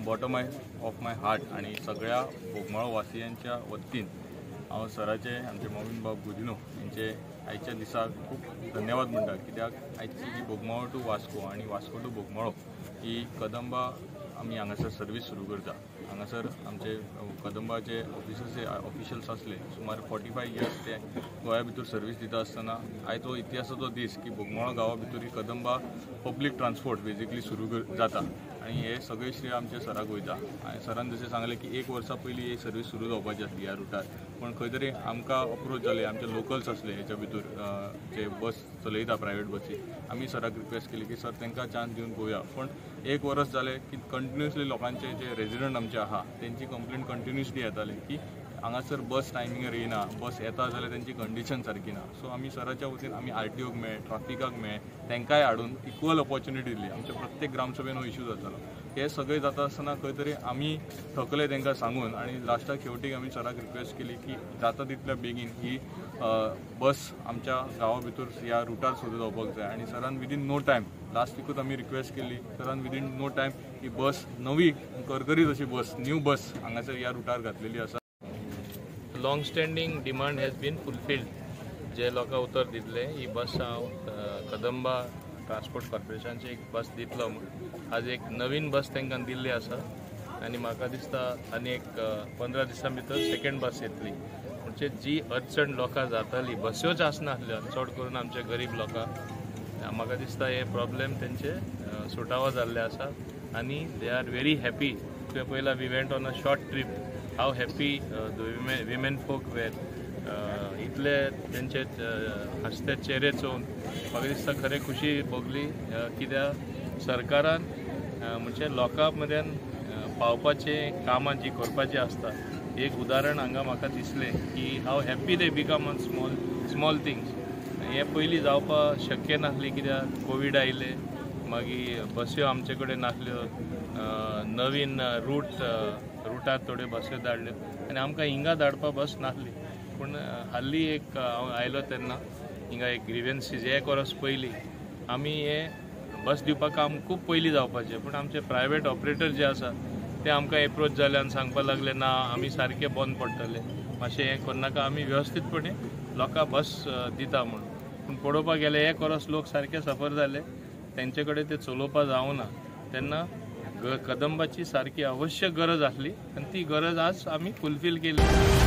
bottom of my heart आनी सगळ्या बोगमाळो वासियांच्या वतीन हांव सराचे, आमचे मोविन बाब गुदिन्हो हेंचे आयच्या दिसाक खूब धन्यवाद म्हणटा. कित्याक आयची जी बोगमाळो टू वास्को आनी वास्को टू बोगमाळो ही कदंबा आमी हांगासर सर्वीस सुरू करता. हांगासर आमचे कदंबाचे ऑफिसर्स ऑफिशियल्स आसले सुमार 45 इयर्स ते गोंया भितर सर्वीस दिता आसतना आयज हो इतिहासाचो दीस की बोगमाळो गांवा भितर ही कदंबा पब्लीक ट्रान्सपोर्ट बेजिकली सुरू जाता आनी हे सगळे श्रेय आमच्या सराक वयता. आनी सरान जशें सांगलें की एक वर्सा पयलीं ही सर्वीस सुरू जावपाची आसली ह्या रुटार, पूण खंय तरी आमकां अप्रोच जाले, आमचे लोकल्स आसले हेच्या भितर जे बस चलयता प्रायवेट बसी, आमी सराक रिक्वेस्ट केली की सर तांकां चान्स दिवन पळोवया. पूण एक वर्स जालें की कंटिन्युअसली लोकांचे जे रेजिडंट आमचे आहा तेंची कंप्लेन कंटिन्युअसली येताली की हांगासर बस टायमिंगार येयना, बस येता जाल्यार तेंची कंडिशन सारकी ना. सो आमी सराच्या वतीन आमी आरटीओक मेळ्ळे, ट्राफिकाक मेळ्ळे, तांकांय हाडून इक्वल ऑपॉर्च्युनिटी दिली. आमच्या प्रत्येक ग्रामसभेन हो इशू जातालो. हे सगळें जाता आसतना खंय तरी आमी थकले तांकां सांगून आनी लास्टाक शेवटीक आमी सराक रिक्वेस्ट केली की जाता तितल्या बेगीन ही बस आमच्या गांवा भितर ह्या रुटार सुरू जावपाक जाय. आनी सरान विदीन नो टायम, लास्ट विकूच आमी रिक्वेस्ट केली, सरान विदीन नो टायम ही बस नवी करकरीत अशी बस, न्यू बस हांगासर ह्या रुटार घातलेली आसा. Long standing demand has been fulfilled. जे लोकांक उतर दितले ही बस हांव कदंबा ट्रान्सपोर्ट कॉर्पोरेशनची एक बस दितलो म्हूण आज एक नवीन बस तांकां दिल्ली आसा आनी म्हाका दिसता आनी एक 15 दिसां भितर सेकेंड बस येतली. म्हणजे जी अडचण लोकां जाताली, बस्योच आसनासल्यो चड करून आमचे गरीब लोकांक, म्हाका दिसता हे प्रॉब्लेम तेंचे सुटावो जाल्ले आसा आनी they are very happy. तुवें पयला we went on a short trip, how happy the women folk were. इतले तेंचे हांसते चेहरे चोवन म्हाका दिसता खरें खुशी भोगली. कित्याक सरकारान म्हणजे लोकां मेरेन पावपाचें कामां जीं करपाचीं आसता एक उदाहरण हांगा म्हाका दिसलें की how happy they become on small small things. हें पयलीं जावपाक शक्य नासलें कित्याक कोवीड आयलें, मागीर बस्यो आमचे कडेन नासल्यो, नवीन रुटार थोड्यो बस्यो धाडल्यो आनी आमकां हिंगा धाडपाक बस नासली. पूण हाल्ली एक हांव आयलो तेन्ना हिंगा एक ग्रिवन्सीज एक वर्स पयलीं आमी हे बस दिवपाक काम खूब पयलीं जावपाचें, पूण आमचे प्रायवेट ऑपरेटर जे आसा ते आमकां एप्रोच जाले आनी सांगपाक लागले ना आमी सारके बंद पडटले, मातशें हें करनाका, आमी वेवस्थीतपणे लोकांक बस दिता म्हूण. पूण पळोवपाक गेल्यार एक वर्स लोक सारके सफर जाले, तेंचे कडेन ते चलोवपाक जावना. तेन्ना कदंबाची सारकी आवश्यक गरज आसली आनी ती गरज आज आमी फुलफील केली.